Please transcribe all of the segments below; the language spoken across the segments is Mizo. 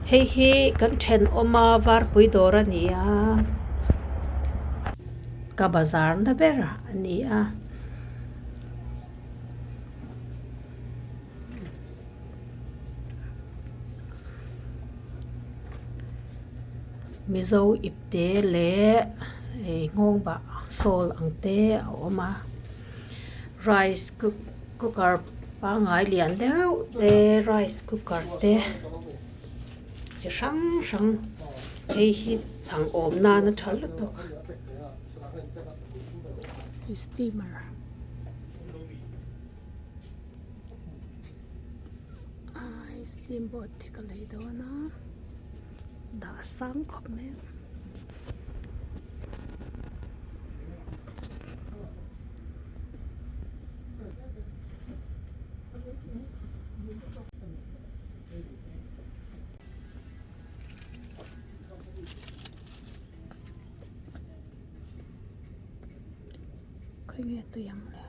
Hei hi kan thenawma varpui dawr a ni a, ka bazar na ber a ni a. Mizo ipte leh nghawng bah sawl ang te a awm a rice cooker pangngai lian deuh te rice cooker te chi hrang hrang hei hi chhang awm nan a tha lutuk steamer. Steam boat hi ka lei dawn a dah sang khawp mai a. Khawnge tui ang le.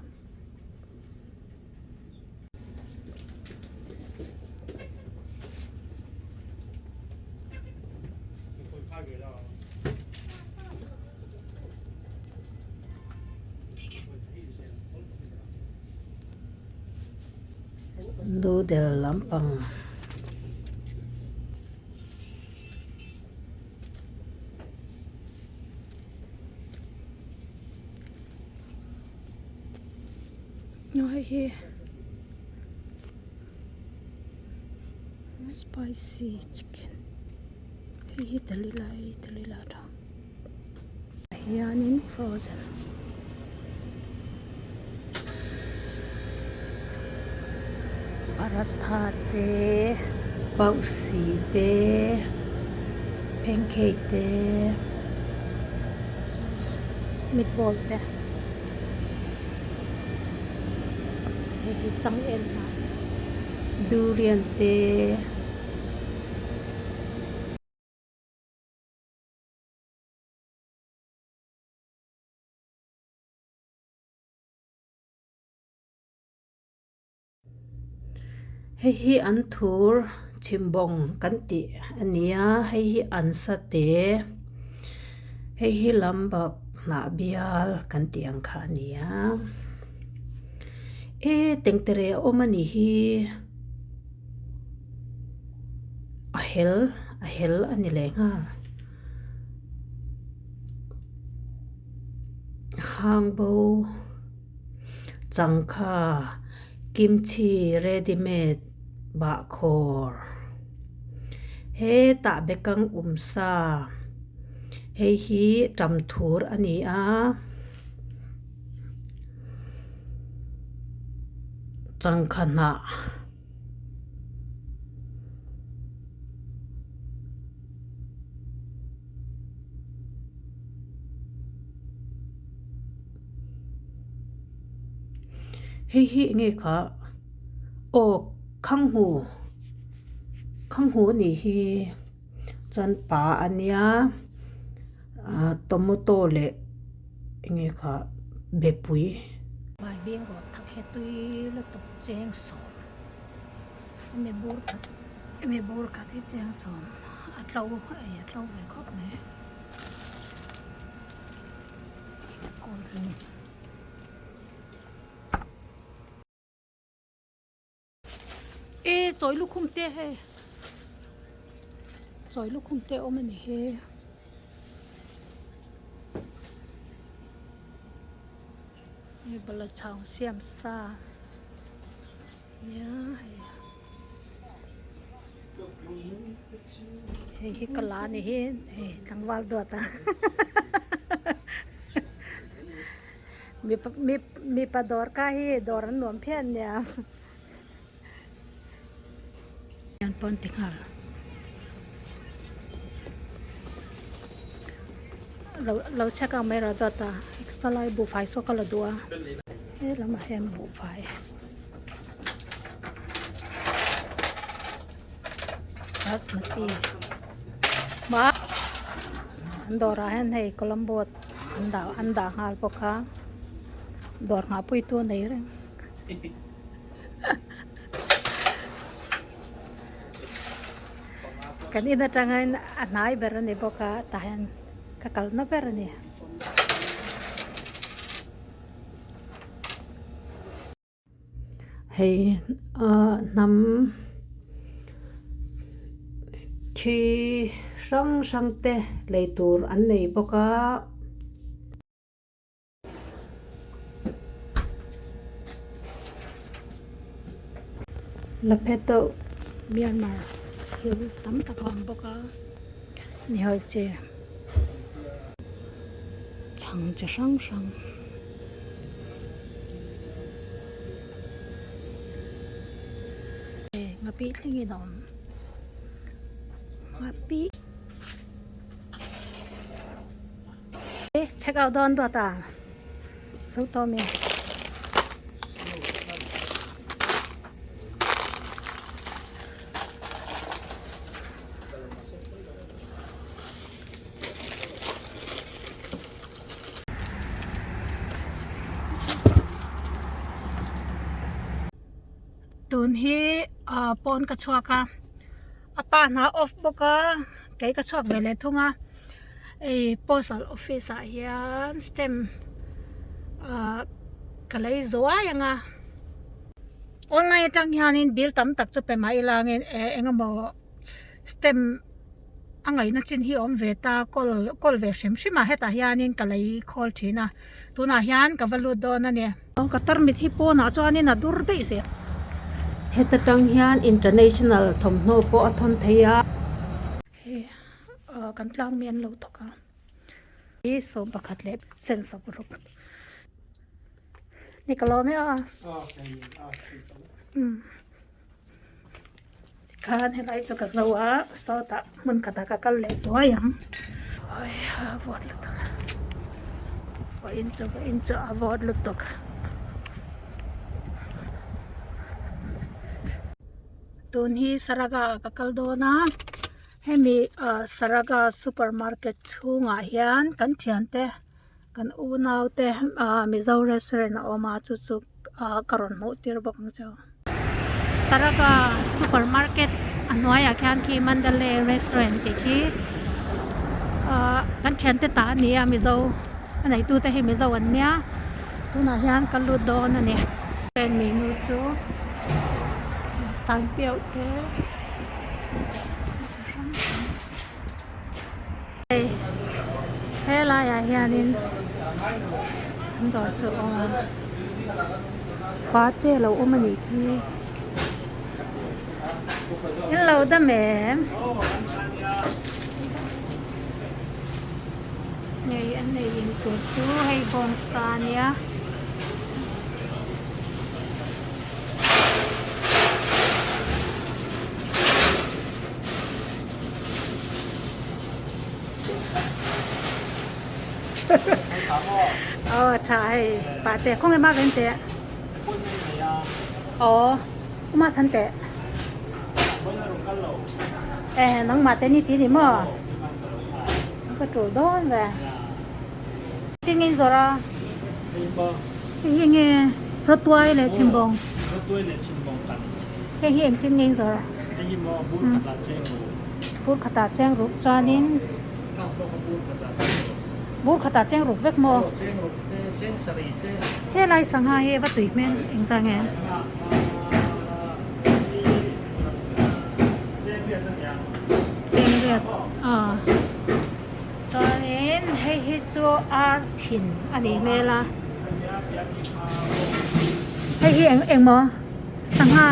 Noodle lampang. Hei hi spicy chicken hei hi tel ila hei tel ila a tha hianin frozen paratha te pausi te pancake te meatball te. Hei hi changel hnah durian te hei hi an thur chhimbawng kan tih a ni a hei hi an sa te hei hi lam bak hnah bial kan tih ang kha a ni a e tengtere a awm a nih hi a hel a hel a ni leh nghal hang bo. Changkha kimchi ready made bahkhawr hetah bekang um sa hei hi tam thur a ni a changkha hnah. Hei hi eng nge kha aw khanghu khanghu a nih hi chuan pa a nia ah tomato leh eng nge kha bepui. Baibing rawh thak hi tui lutuk cheng sawm hemi bur khat hemi bur khat hi cheng sawm a tlo ei a tlo ve khawp mai. E chawi lukhum te hei chawi lukhum te a awm a ni hi hei bala chhang siam sa nia hei hei hi ka la a ni hi hei tlangval duat a mipa dawr kha hi dawr an nuam phian nia an pawn ti nghal lo check ang mai rawh dawt a saw lai buhfai saw ka la duh a helamah hian buhfai. Basmati hma an dawrah hian hei colombo an dah an dah nghal bawk a dawr nghah pui tu a nei reng Kan in atangin a hnai ber a ni bawk a tah hian ka kalna ber a ni. Hei ah hnam thi hrang hrang te lei tur an nei bawk a. Laphetawh Myanmar thil tam tak a awm bawk a ni hawi che chhang chi hrang hrang. Nghapih thlengin a awm nghapih check out dawn dawt a zo tawh mi. Tun hi ah pawn ka chhuak a a pa hna off bawk a kei ka chhuak ve leh thung a hei postal office ah hian stamp ah ka lei zuai ang a online atang hianin bill tam tak chu pe mah ila angin eng emaw stamp a ngaihna chin hi a awm ve ta kawl kawl ve hrim hrim a hetah hianin ka lei khawl thin a tunah hian ka va lut dawn a ni. Ka tarmit hi pawnah chuanin a dur daih zel. Heta tang hian international thawmhnaw pawh a thawn thei a. Hei ah kan tlang mi an lo thawk a hi 11 leh sen 60 ni ka lawm e a. Tikhan helai chu ka zo a sawtah hmun khatah ka kal leh zuai ang awi a vawt lutuk vawiin chu vawiin chu a vawt lutuk tun hi saraga ah ka kal dawn a hemi ah saraga super market chhungah hian kan thiante kan unau te ah mizo restaurant a awm a chu chu ah ka rawn hmuh tir bawk ang chu. Saraga super market a hnuaiah khian khi Mandalay restaurant tih khi ah kan thiante ta a ni a mizo a neitu te hi mizo an nia tunah hian ka lut dawn a ni. Menu chu sanpiau te chi hrang hrang hei helaiah hianin an dawr chu a awm a. Pate a lo awm a nih khi. In lo dam em? Ngei an nei in tur chu hei bawngsa a nia. Aw a tha hei pate khawnge ma ven teh aw uma than teh e nangmah te ni ti ni maw ka tul dawn ve tin in zawrh a hei hi enge rawtuai leh chhimbawng hei hi engtin nge in zawrh a bur khatah cheng ruk chuanin. Bur khatah cheng ruk vek maw? Helai sangha hi va tui hmel eng ta nge? Cheng riat a chuanin hei hi chu ar thin a nih hmel a hei hi eng eng maw sangha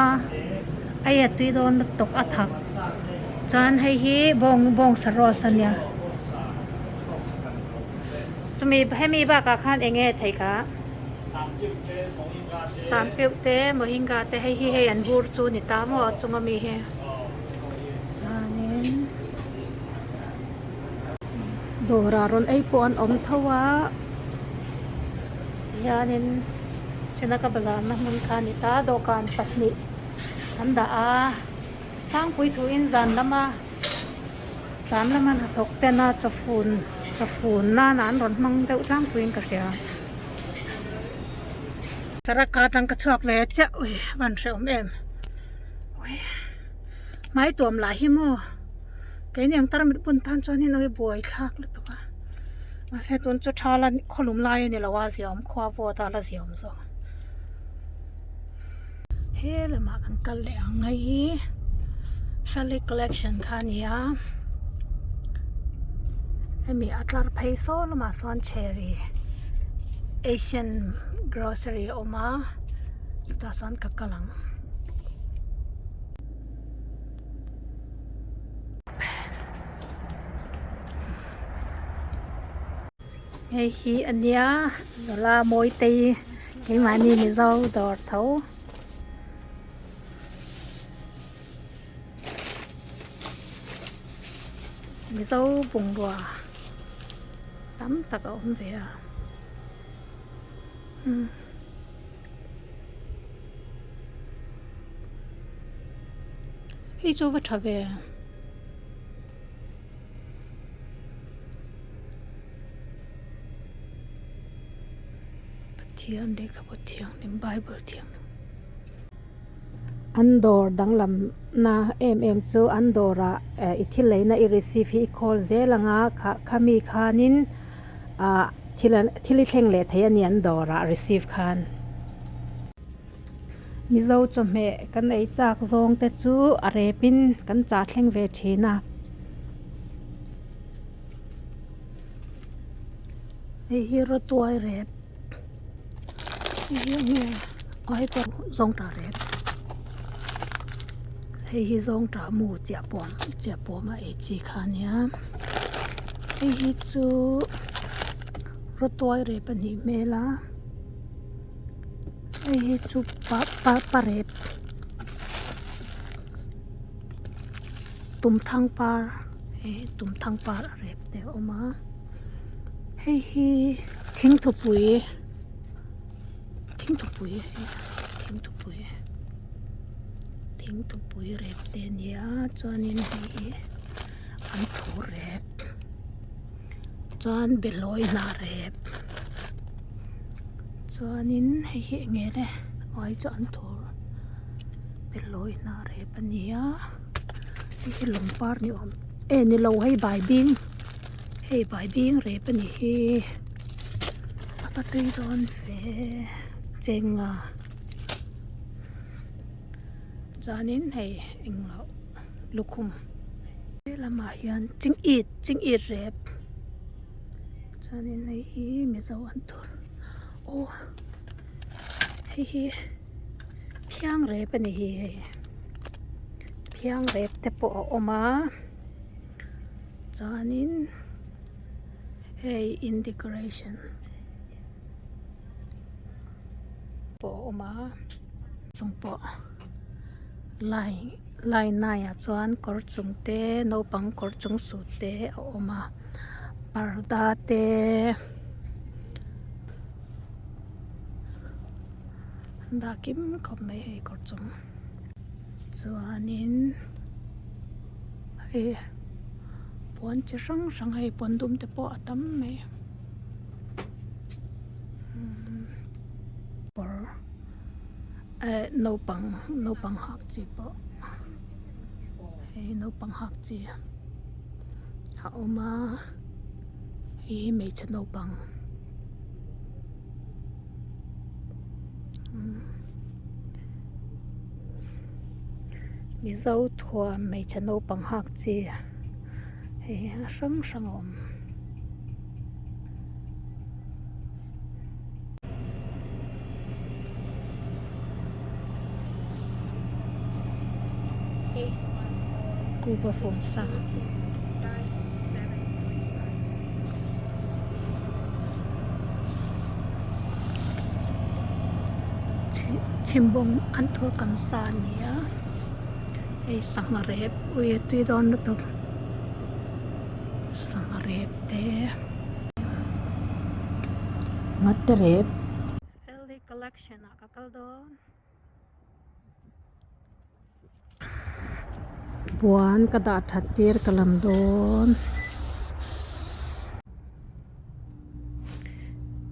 a hei a tui dawn lutuk a thak. Chuan hei hi bawng bawng sarawt a nia chumi hemi bakah khan eng nge thei kha sampiuh te mohinga te hei hi hei an bur chu ni ta maw a chunga mi hi chuanin dawrah rawn ei pawh an awm tho a tihianin china ka bazar na hmun kha a ni ta dawhkan pahnih an dah a. Tlangpui thuin zan lama zan lama hnathawk ten a chawfun chawfun nana an rawn hmang deuh tlangpuiin ka hria. Saraka atang ka chhuak ve chiah ui a van hrehawm em ui. Hmai tuam lah hi maw keini ang tarmit bun tan chuan in awi buai thlak lutuk a mahse tun chu tha la khawlum lai a ni lo a ziaawm khua vawt a la ziaawm zawk he lamah kan kal leh ang hei hi Sally collection kha a ni a hemi a tlar phei saw lamah sawn cherry asian grocery a awm a chutah sawn ka kal ang. Hei hi a nia nula Mawitei keimahni Mizo dawr tho. Mizo bungrua tam tak a awm ve a. Hei chu va tha ve. Pathian lehkhabu thianghlim bible thianghlim. An dawr danglam na em em chu an dawrah eh i thil leina i receive hi i khawl zel ang a kha khami khanin ah thil an thil i thleng leh thei a ni an dawrah receive khan. Mizo chawhmeh kan ei chak zawng te chu a rep in kan chah thleng ve thin a. Hei hi rawtuai rep hei hi eng nge aw hei pawh zawngtah rep hei hi zawngtah mu chiah pawm chiah pawm a ei chi kha a nia hei hi chu rawtuai rep a nih hmel a. Hei hi chu pa pa parep tumthang par hei hi tumthang par a rep te a awm a hei hi thingthupui thingthupui thingthupui thingthupui rep te a ni a chuanin hei hi an thu rep chuan behlawi hnah rep chuanin hei hi eng nge le aw hei chu an thur behlawi hnah rep a ni a hei hi lawng par ni awm e ni lo hei baibing hei baibing rep a ni hi a va tui dawn ve chenga chuanin hei englo lukhum helamah hian ching it ching it rep chuanin hei hi mizo an tur aw hei hi phiang rep a ni hi hei phiang rep te pawh a awm a chuanin hei in decoration pawh a awm a chung pawh lai line naiah chuan kawr chung te naupang kawr chung suit te a awm a parda te an dah kim khawp mai hei kawr chung chuanin hei puan chi hrang hrang hei puan dum te pawh a tam mai. Kawr eh naupang naupang hak chi pawh hei naupang hak chi a awm a hei hi hmeichhe naupang mizo thuam hmeichhe naupang hak chi hei hi a hrang hrang a awm. Kuhva fawm sa chhimbawng an thur kan sa a ni a hei sangha rep ui a tui dawn lutuk sangha rep te. Nghat rep. Felly collection ah ka kal dawn. Puan ka dah that tir ka lam dawn.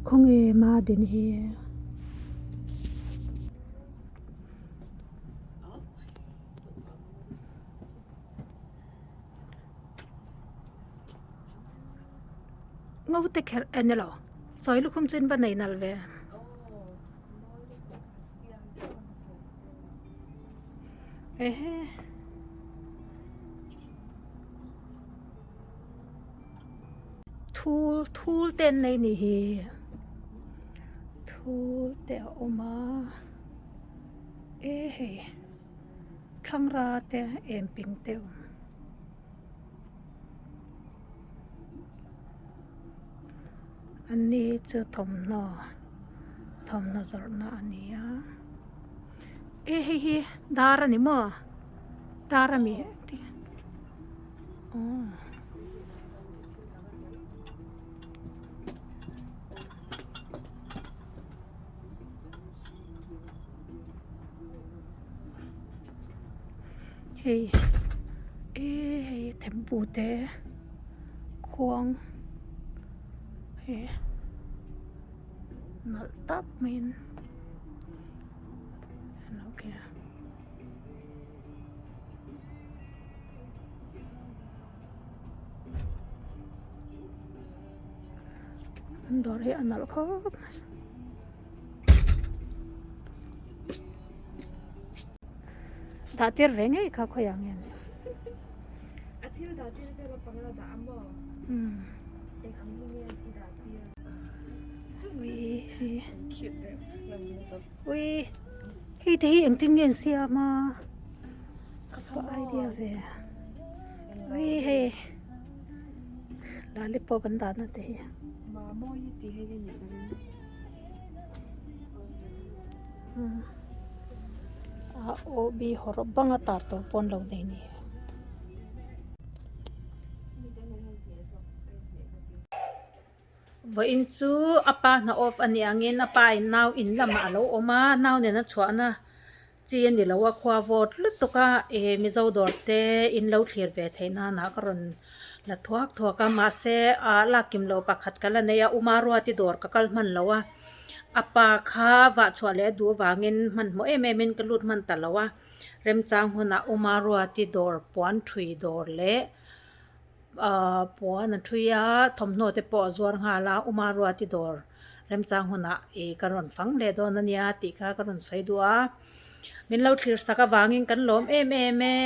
Khawnge ma din hi. Ngo te kher e nilo sawi lukhum chu in va nei nal ve. Ehe. Thul thul te an nei nih hi thul te a awm a e hei thlangra te em ping te a awm. An ni chu thawmhnaw thawmhnaw zawrhna a ni a e hei hi dar a ni maw dar a mi aw. Hei e hei thempu te khuang he nalh tak maiin an lo ke a. An dawr hi a nalh khawp mai. Dah tir ve ngei kha khawi ang hian. A thil dah tir chu la panga dah a maw? Umm. Eng ang hi nge i dah tir? Ui hei. Ui hei te hi engtin nge an siam a? Ka idea ve. Ui hei lollipop an dahna te hi. Mawi tih hei a nih ka ring. A aw bi hawrawp banga tar tur pawn lo nei ni. Vawiin chu a pa hna off a nih angin a pa in nau in lamah a lo awm a, nau nena chhuahna chi a ni lo a, khua vawt lutuk a, eh Mizo dawr te in lo thlir ve theih nanah ka rawn la thuak thuak a, mahse ah lak kim loh pakhat ka la nei a, Uma Ruati dawr ka kal hman lo a, a pa kha vah chhuah leh a duh avangin hmanhmawh em em in ka lut hman ta lo a, remchang hunah Uma Ruati dawr puan thui dawr leh ahh puan a thui a thawmhnaw te pawh a zuar nghal a Uma Ruati dawr remchang hunah ih ka rawn fang leh dawn a nia tih kha ka rawn sawi duh a min lo thlir sak avangin kan lawm em em e.